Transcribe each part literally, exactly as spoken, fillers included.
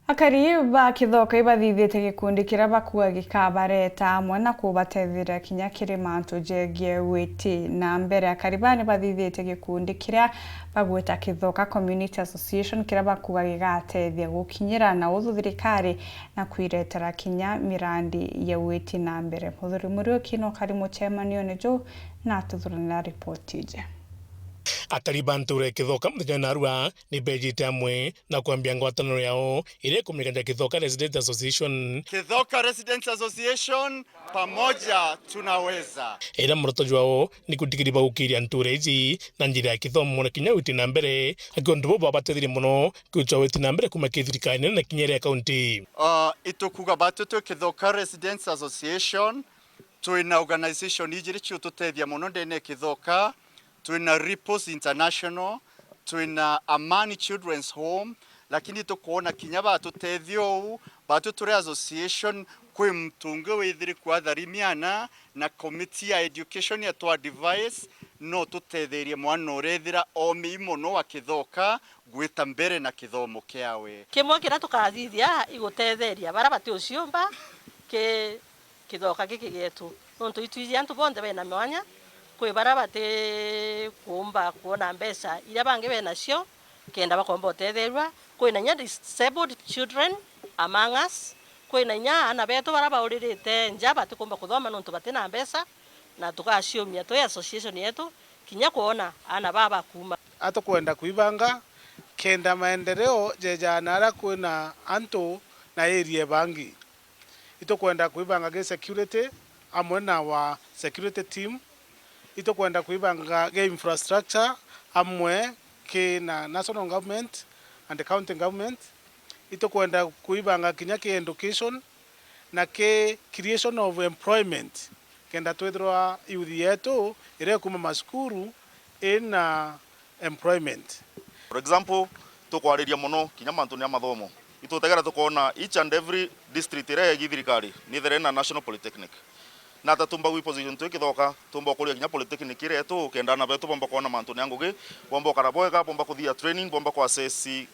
Akari ba Kithoka ibathithite gikundi kiria bakua gikabareta amwe na kubatethera kinya kiri mantu jegie witi na mbere. Akari baa nibathithite gikundi kiria bagwita Kithoka Community Association, kiria bakua gigatethia gukinyira na uthu thirikari na kwiretera kinya mirandi ya witi na mbere. Muthuri Muriuki no kari mucemanione juu na atuthuranira ripoti ije. Akari ba ntura ya Kithoka muthenya narua ni bejite amwe na kwambia ngwataniro yao iria ikumenyekana ta Kithoka Residents Association. Kithoka Residents Association, pamoja tunaweza. Iria muroto jwao ni kutigiri baukiria ntura iji na njira ya kithomo na kinya witi na mbere, aki untu buu babatethirie mono kuchwa witi na mbere kuma ki thirikari nene na kinya iria ya kaunti. Uh, itukuga batu twi Kithoka Residents Association, twina organization ijiri ciututethia mono ndene ya Kithoka, twina Ripples International, twina Amani Children's Home, lakini tukwona kinya batutethia uu, batu turi association, kwi muntu ungi withiri kwatharimiana na committee ya education ya twa advice, no tutetherie mwana urethira omi mono wa Kithoka gwita mbere na kithomo kiawe. Kimwe kiria tukathithia igutetheria baria bati uciumba ki Kithoka giki gietu, nontu itwiji antu bonthe bena mwanya, kwi baria bati kuumba kwona mbeca iria bangi benacio kenda bakomba utetherua, kwina inya disabled children among us, kwina inya aana betu baria bauririte nja batikumba kuthoma nontu batina mbeca, na tugaciumia twi association yetu kinya kwona aana baa bakuuma. Atukwenda kwibanga kenda maendeleo jejaa naria kwina antu na area bangi. Itukwenda kwibanga gi security amwe na wa security team. Itukwenda kwibanga gi infrastructure amwe ki na national government and county government. Itukwenda kwibanga kinya ki education na ki creation of employment, kenda twithirwa youth yetu iria ikuma masukuru ina employment. For example, tukwariria mono kinya mantu ya mathomo. Itutegera tukona each and every district iria yegi thirikari ni there na national polytechnic. Na ata tumba gwi position twi Kithoka, tumba kuria kinya polytechnic iria yetu, kenda ana betu bomba kwona mantu ya ngugi, bomba ukara bwega, bomba kuthia training, bomba ku assess, eh,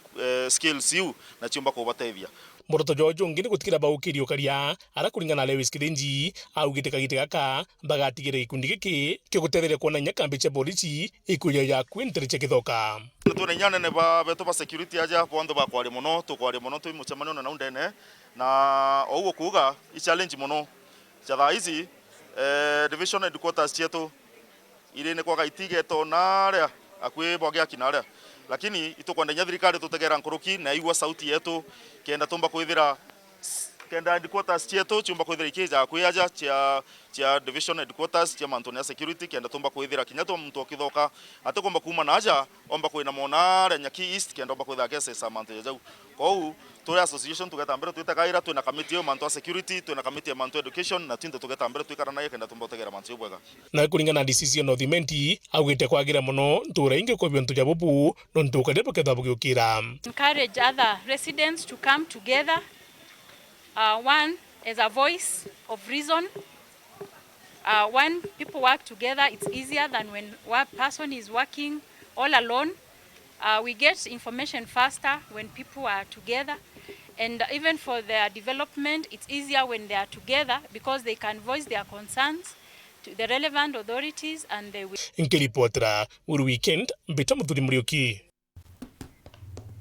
skills iu, na ciumba kubatethia. Muroto jwao jungi ni gutigirira baukiria ukaria, ara kuringana na Lewis Kithinji, augite kagita gaka, bagatigira gikundi giki kigutetheria kwona inya kambi cia borici ikuja ya kwintiri cia Kithoka. Twina inya anene ba, betu ba security aja, bonthe bakwaria mono, tukwaria mono twi mucemanio na nau ndene, na ou ukuuga i challenge mono. Cia thaa ici, eh, division headquarters cietu iri ni kwaga itigeto naria akui bwa giaki naria, lakini itukwenda inya thirikari tutegera nkuruki na yaigua sauti yetu, kenda tumba kwithira, kenda headquarters cietu ciumba kwithira ikija akui aja cia, cia division headquarters cia mantu ya security, kenda tumba kwithira kinya tu muntu okithoka atikumba kuuma na aja omba kwina mona aria Nyaki East, kenda omba kwithira akesesa mantu ya jau. Kou turi association tugeta mbere twitagaira, twina committee ya mantu ya security, twina committee ya mantu ya education, na twinthe tugeta mbere twikaranagia kenda tumba utegera mantu jau bwega. Na kuringana na D C C ya North Imenti, augite kwagira mono ntura ingi kwabia untu ja bubu, nontu ukaria bukethwa bugiukira. Encourage other residents to come together, uh, one as a voice of reason. Uh, when people work together, it's easier than when one person is working all alone. Uh, we get information faster when people are together, and even for their development, it's easier when they are together because they can voice their concerns to the relevant authorities and they will. Nkiripotera Uru Weekend, mbita Muthuri Muriuki.